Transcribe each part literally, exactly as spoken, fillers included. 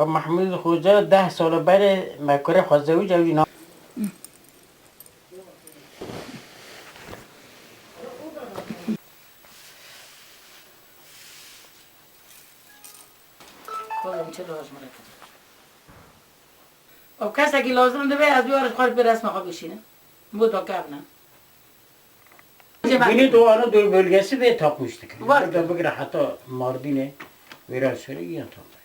Mehmûd Xoca deh sala berê me kurê xwe zewicî, ew jî na- Oğlum, çi lazım bırakın? O kesekî lazim dibe, ez bir ara xwe bi resma xwe bişînim. Bu da kevne. Güneydoğu Anadolu bölgesi ve tapmıştık. Var. Burada bigire heta Mardin'e, Viranşehir'e yan tapmış.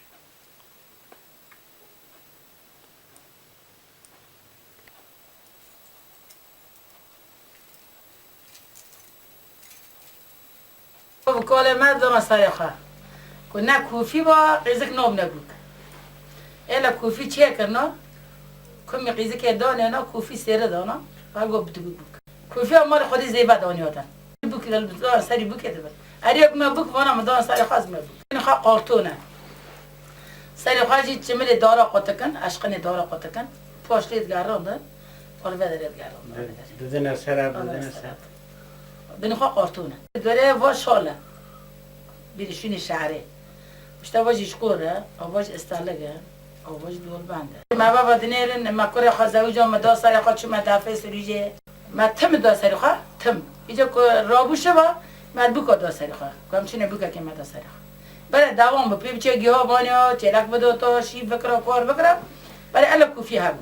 Bi kolê me dana serê xwe. Ku ne kûfî ba, qîzik nabne bûk. Êle kûfî çê kirna, kumî qîzikê danêna, kûfî sêre dana, her go bidibû bûk. Kûfiya malê xwedî zêve daniyate. Bûk, dana serî bûkê dibe. Erê bime bûk, vana min dana serê xwe, ez bime bûk. Xwe qartûne. Serê xwe jî çimilê dara qotikin, eşqinê dara qotikin. Paş lê digerandin, parve de lê digerandin. Di-, didine ser, didine ser. Binê xwe qartûne. Dore va şal e. Bîrî şûnê şehrê. Pişta va jî şkor e, ava jî estalig e, ava jî dolbend e. Me bava dinêrin, me kurê xwe zewicam, me da serê xwe, çûme defê Sirûcê. Me tim da serê xwe, tim. Îca ku rabû şeva, me bûka da serê xwe. Ku em çûne bûkekê me da serê xwe. Bere dewam bi, pê biçe giha vanya, çêlek bidota, şîv bikira, kar bikira. Bere ele kûfî hebû.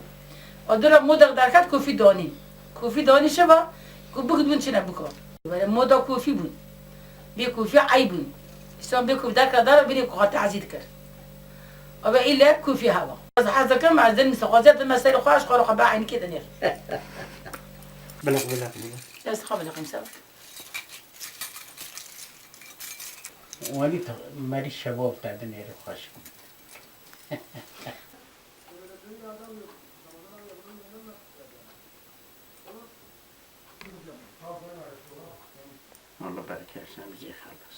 A dira modex derket, kûfî danî. Kûfî danî şeva, ku bûk dibûn çine bûka. Bere moda kûfî bûn. Bê kûfî eyb bûn. Îsan bê kûfî derket dara, bîrê ku xwe tezî dikir. Eve île kûfî heva. Ez hez dikim, ez din misexwaziyet dime serê xwe, ji xwe re xwe be eynikê dinêr. Biliq, biliq, biliq. Ez xwe biliqim ser. Wanî tu merî şebab te dinêre xweş. Allah bereket sen bize xelas.